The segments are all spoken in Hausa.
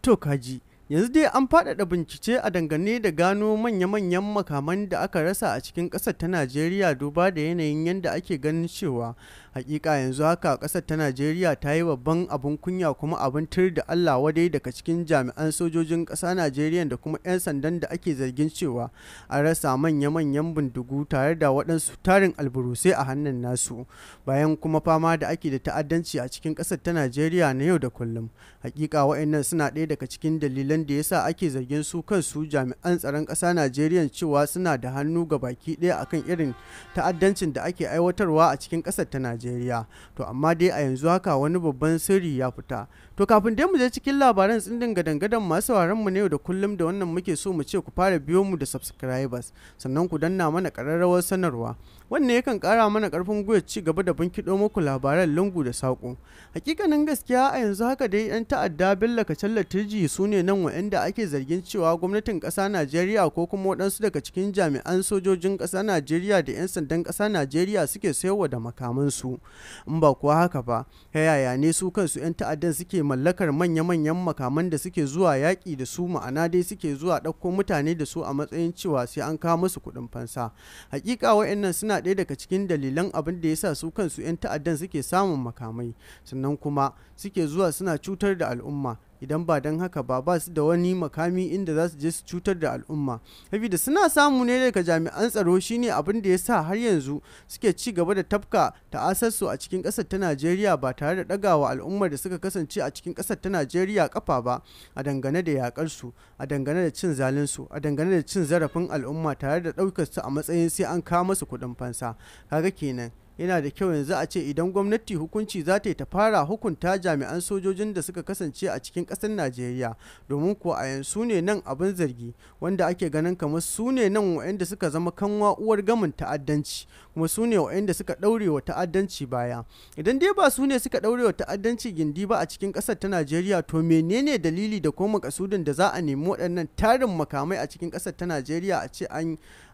To kaji, yanzu dai an faɗaɗa bincike a dangane da gano manya-manyan makaman da aka rasa a cikin ƙasar ta Najeriya, duba da yanayin yadda ake ganin cewa hakika yanzu haka ƙasar ta Najeriya ta yi babban abin kunya kuma abin tur da Allah wadai daga cikin jami'an sojojin ƙasa Najeriya da kuma 'yan sandan da ake zargin cewa an rasa manya-manyan bindigu tare da waɗansu tarin alburusai a hannun nasu, bayan kuma fama da ake da ta'addanci a cikin ƙasar ta Najeriya na yau da kullum. Hakika waɗannan suna ɗaya daga cikin dalilan da yasa ake zargin su kansu jami'an tsaron ƙasa Najeriya cewa suna da hannu ga baki ɗaya akan irin ta'addancin da ake aiwatarwa a cikin ƙasar ta Najeriya. To amma dai a yanzu haka wani babban sirri ya fita. To kafin dai mu je cikin labaran tsindin gadan-gadan, masu sauraron mu ne yau da kullum, da wannan muke so mu ce ku fara biyo mu da subscribers, sannan ku danna mana ƙararrawar sanarwa. Wannan yakan ƙara mana ƙarfin gwiwa ci gaba da binkiɗo muku labaran lungu da saƙo. Hakikanin gaskiya, a yanzu haka dai 'yan ta'adda Bello Kacalla Turji su ne nan wa'anda ake zargin cewa gwamnatin ƙasa Najeriya ko kuma waɗansu daga cikin jami'an sojojin ƙasa Najeriya da 'yan sandan ƙasa Najeriya suke sayarwa da makamansu. In ba kuwa haka ba, ta yaya ne su kansu 'yan ta'addan suke mallakar manya-manyan makaman da suke zuwa yaƙi da su, ma'ana dai suke zuwa ɗauko mutane da su a matsayin cewa sai an kawo musu kuɗin fansa? Hakika wa'annan suna ɗaya daga cikin dalilan abin da yasa su kansu 'yan ta'addan suke samun makamai, sannan kuma suke zuwa suna cutar da al'umma. Idan ba don haka ba, ba su da wani makami inda za su je su cutar da al'umma, saboda suna samu ne daga jami'an tsaro. Shine abin da ya sa har yanzu suke ci gaba da tafka ta'asarsu a cikin ƙasar ta Najeriya ba tare da ɗagawa al'ummar da suka kasance a cikin ƙasar ta Najeriya kafa ba, a dangane da yakar su, a dangane da cin zalin su, a dangane da cin zarafin al'umma, tare da ɗaukar su a matsayin sai an kawo musu kuɗin fansa. Kaga kenan yana da kyau yanzu a ce idan gwamnati hukunci za ta yi, ta fara hukunta jami'an sojojin da suka kasance a cikin ƙasar Najeriya, domin kuwa a yanzu ne nan abin zargi wanda ake ganin kamar su ne nan waɗanda suka zama kanwa uwar gamin ta'addanci, kuma su ne waɗanda suka ɗaure wa ta'addanci baya. Idan dai ba su ne suka ɗaure wa ta'addanci gindi ba a cikin ƙasar ta Najeriya, to menene dalili da kuma makasudin da za a nemi waɗannan tarin makamai a cikin ƙasar ta Najeriya a ce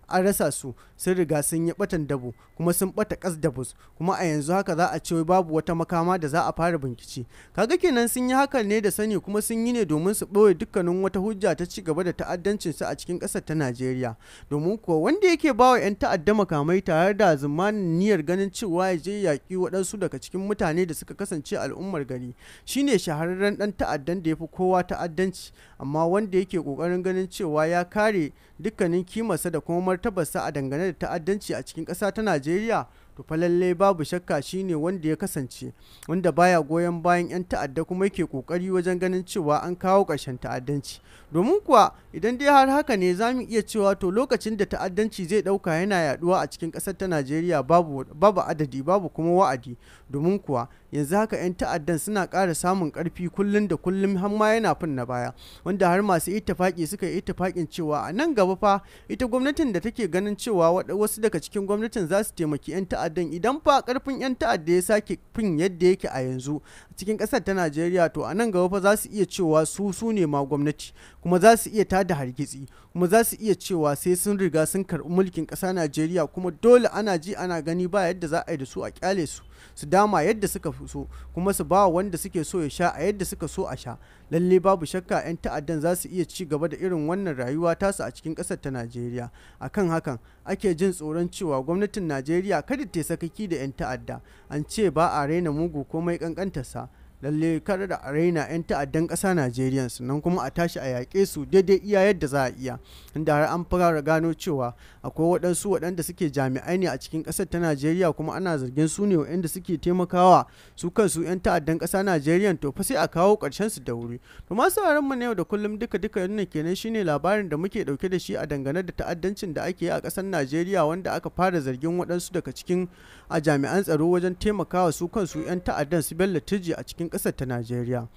an rasa su, sun riga sun yi batan dabo kuma sun bata kas dabus, kuma a yanzu haka za a ce babu wata makama da za a fara bincike? Kaga kenan sun yi hakan ne da sani, kuma sun yi ne domin su ɓoye dukkanin wata hujja ta ci gaba da ta'addancin su a cikin ƙasar ta Najeriya. Domin kuwa wanda yake bawa 'yan ta'adda makamai tare da zumanin niyyar ganin cewa ya je yaƙi waɗansu daga cikin mutane da suka kasance al'ummar gari, shine shahararren ɗan ta'addan da ya fi kowa ta'addanci. Amma wanda yake ƙoƙarin ganin cewa ya kare dukkanin kimarsa da kuma martabarsa a dangane da ta'addanci a cikin ƙasa ta Najeriya, to fa lalle babu shakka shine wanda ya kasance wanda baya goyon bayan 'yan ta'adda, kuma yake kokari wajen ganin cewa an kawo ƙarshen ta'addanci. Domin kuwa idan dai har haka ne, za mu iya cewa to lokacin da ta'addanci zai ɗauka yana yaduwa a cikin ƙasar ta Najeriya babu adadi, babu kuma wa'adi. Domin kuwa yanzu haka 'yan ta'addan suna ƙara samun ƙarfi kullum da kullum, har ma yana fin na baya, wanda har masu ittifaki suka yi ittifakin cewa a nan gaba fa ita gwamnatin da take ganin cewa wasu daga cikin gwamnatin za su taimaki 'yan ta'addan, idan fa karfin 'yan ta'adda ya sake fin yadda yake a yanzu a cikin ƙasar ta Najeriya, to a nan gaba fa za su iya cewa su su ne ma gwamnati, kuma za su iya tada hargitsi, kuma za su iya cewa sai sun riga sun karɓi mulkin ƙasa Najeriya, kuma dole ana ji ana gani ba yadda za a yi da su, a kyale su su dama yadda suka so, kuma su ba wanda suke so ya sha a yadda suka so a sha. Lalle babu shakka 'yan ta'addan za su iya ci gaba da irin wannan rayuwa tasu a cikin ƙasar ta Najeriya. Akan hakan ake jin tsoron cewa gwamnatin Najeriya kada ta sakaki da 'yan ta'adda. An ce ba a raina mugu komai kankantarsa. Lalle kada da a raina 'yan ta'addan ƙasa Najeriya, sannan kuma a tashi a yaƙe su daidai iya yadda za a iya, inda har an fara gano cewa akwai waɗansu waɗanda suke jami'ai ne a cikin ƙasar ta Najeriya, kuma ana zargin su ne waɗanda suke taimakawa su kansu 'yan ta'addan ƙasa Najeriya, to fa sai a kawo ƙarshen su da wuri. To masu sauraron mu na yau da kullum, duka duka wannan kenan shine labarin da muke ɗauke da shi a dangane da ta'addancin da ake yi a ƙasar Najeriya, wanda aka fara zargin waɗansu daga cikin a jami'an tsaro wajen taimakawa su kansu 'yan ta'addan su Bello Turji a cikin ƙasar ta Najeriya.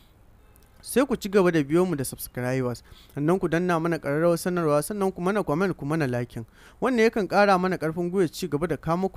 Sai ku ci gaba da biyo mu da subscribers, sannan ku danna mana ƙararrawar sanarwa, sannan ku mana comment, ku mana liking. Wannan yakan ƙara mana ƙarfin gwiwa ci gaba da kawo muku